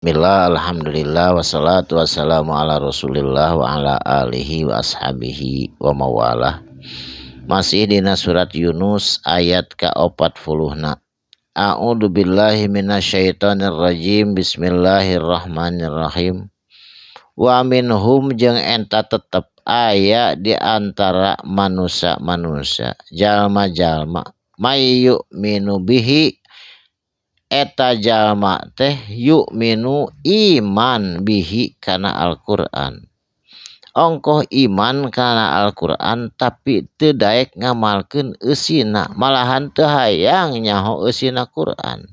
Bismillah, alhamdulillah, wassalatu wassalamu ala rasulillah wa ala alihi wa ashabihi wa mawalah. Masih dina surat Yunus ayat ka-40 na. A'udzu billahi minasyaitonir rajim. Bismillahirrahmanirrahim. Wa minhum, jeung eta tetep aya di antara manusia-manusia, jalma-jalma, may yu'minu bihi, eta jalma teh yu'minu iman, bihi kana Al-Qur'an, ongkoh iman kana Al-Qur'an tapi teu daek ngamalkeun eusina, malahan teu hayang nyaho eusina Qur'an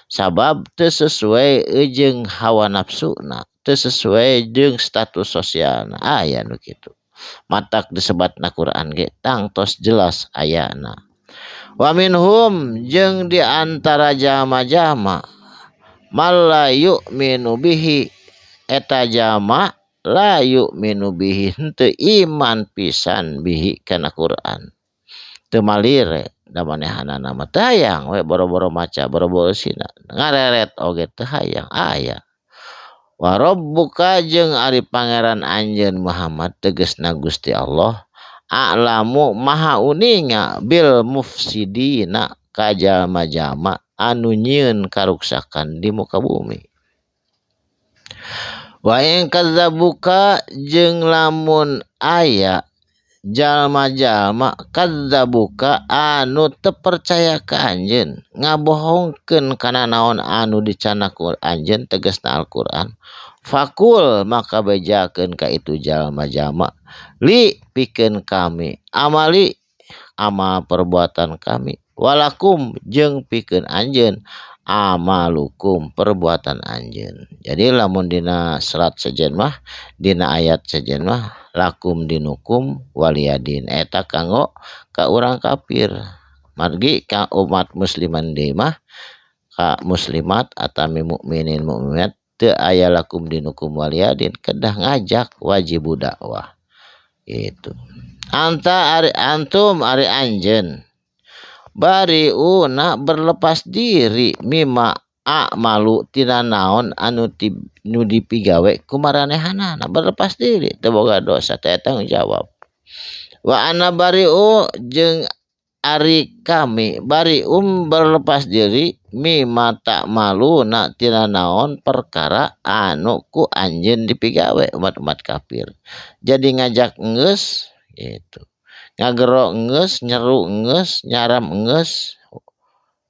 sabab teu sesuai jeung hawa nafsuna, teu sesuai jeung status sosialna. Aya nu kitu, matak disebatna Qur'an ge tangtos jelas ayana. Wa minhum, jeung di antara jalma-jalma, man la yu'minu bihi, eta jalma la yu'minu bihi, henteu iman pisan, bihi kana Qur'an, teu malire da manehanana mah teu hayang we, boro-boro maca, boro-boro eusina, ngareret oge teu hayang. Aya. Wa rabbuka, jeung ari Pangeran anjeun Muhammad, tegasna Gusti Allah, a'lamu, maha uninga, bil mufsidina, ka jalma-jalma anu nyieun karuksakan di muka bumi. Wa in kadzabuka, jeung lamun aya jalma-jalma, kadzabuka, anu teu percaya ka anjeun, ngabohongkeun kana naon anu dicandak ku anjeun, tegasna Al-Qur'an, faqul, maka bejakeun ka itu jalma-jalma, li, pikeun kami, amali, amal perbuatan kami, walakum, jeung pikeun anjeun, amalukum, perbuatan anjeun. Jadi lamun dina serat sejen mah, dina ayat sejen mah, lakum dinukum waliyadin, eta kanggo ka urang kafir. Margi ka umat musliman deui mah, ka muslimat atami mukminin mukminat, teu aya lakum dinukum waliyadin, kedah ngajak, wajib dakwah itu. Anta, ari antum, ari anjeun, bariuna, berlepas diri, mimma a'malu, tina naon anu nu dipigawe ku maranehanana, berlepas diri, teu boga dosa, teu tanggung jawab. Wa ana bariu, jeung ari kami, barium, berlepas diri, mimma ta'maluna, tina naon perkara anu ku anjeun dipigawe, umat-umat kafir. Jadi ngajak geus gitu, ngagero geus, nyeru geus, nyaram geus,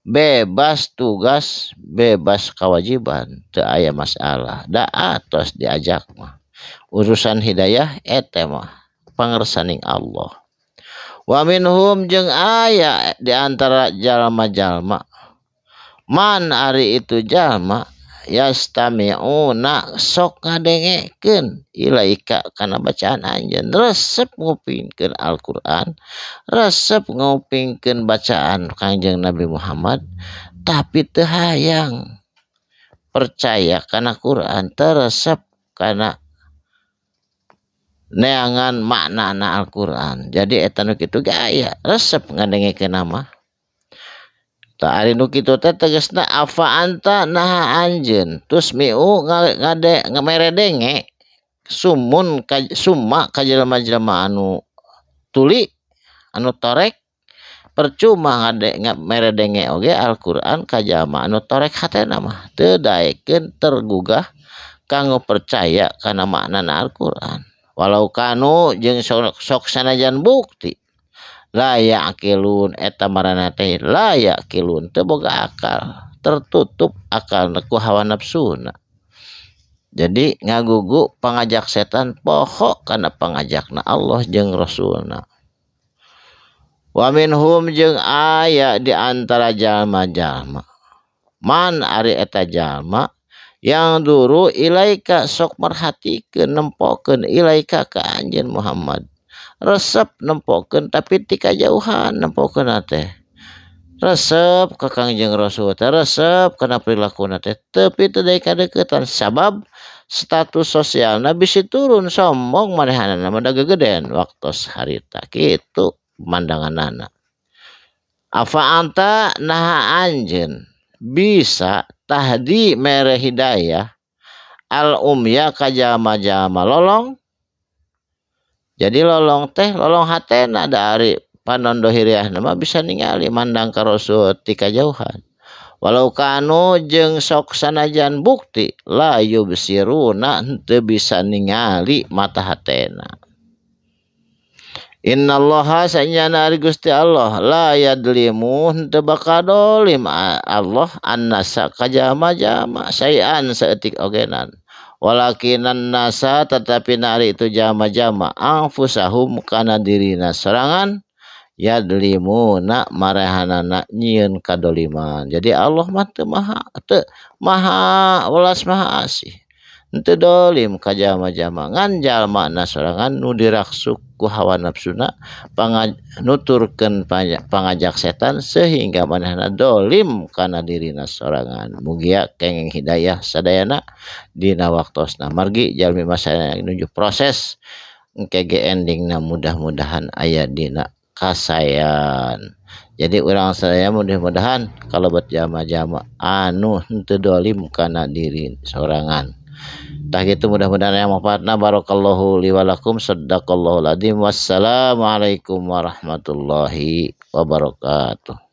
bebas tugas, bebas kewajiban, teu aya masalah, da atos diajak mah. Urusan hidayah eta mah pangersaning Allah. Wa minhum, jeung aya di antara jalma-jalma, man, ari itu jalma, yastami'una, sok ngadengekeun, ilaika, kana bacaan anjeun, resep ngupingkeun Al-Qur'an, resep ngupingkeun bacaan Kangjeng Nabi Muhammad, tapi teu hayang percaya kana Quran, teu resep kana neangan maknana Al-Qur'an. Jadi eta nu kitu ge aya, resep ngadengekeun mah. Tah, ari nu kitu teh tegasna, afa anta, naha anjeun, tusmi'u, ngade mere denge, summun ka, summa, ka jelema-jelema anu tuli, anu torek? Percuma ngade mere denge oge Al-Qur'an ka jalma anu torek hatena mah, teu daekeun tergugah kanggo percaya kana maknana Al-Qur'an. Walau kanu, jeung sok sanajan bukti, la ya'qilun, eta maranehna teh la ya'qilun, teu boga akal, tertutup akalna ku hawa nafsuna. Jadi ngagugu pangajak setan, poho kana pangajakna Allah jeung Rasulna. Wa minhum, jeung aya di antara jalma-jalma, man, ari eta jalma, yanzhuru ilaika, sok merhatikeun, nempokeun, ilaika, ka anjeun Muhammad, resep nempokeun tapi ti kajauhan nempokeun teh, resep ka Kangjeng Rasul teh, resep kana perilakuna teh, tapi teu daek kadeukeutan sabab status sosialna bisi turun, sombong manehanana mah, da gegedean waktos harita, kitu pemandanganana. Afa anta, naha anjeun bisa, tahdi, mere hidayah. Al umya ka jalma-jalma lolong. Jadi lolong teh lolong hatena da ari panon dohiriahna mah bisa ningali mandang ka Rasul ti kajauhan. Walau kanu jeung sok sanajan bukti la yubsiruna henteu bisa ningali mata hatena. Innallaha sanyana ari Gusti Allah la yadlimu henteu bakal dolim Allah annasa ka jalma-jalma saean saeutik ogenan. Walakinan nasa tetapi nari itu jalma-jalma anfusahum kana dirina sorangan yadlimuna marehanana nyieun kadoliman. Jadi Allah mah teu maha welas maha asih. Henteu dolim ka jalma-jalma ngan jalmana sorangan nu diraksuk ku hawa nafsuna nuturkeun pangajak setan sehingga manehna dolim kana dirina sorangan. Mugia kenging hidayah sadayana dina waktosna. Margi jalmi masa nuju proses engke ge endingna mudah-mudahan aya dina kasayan. Jadi urang sadaya mudah-mudahan kalebet jalma-jalma anu henteu dolim kana diri sorangan. Tah kitu mudah-mudahan aya manfaatna. Barakallahu li wa lakum, sadaqallahul adzim, wassalamualaikum warahmatullahi wabarakatuh.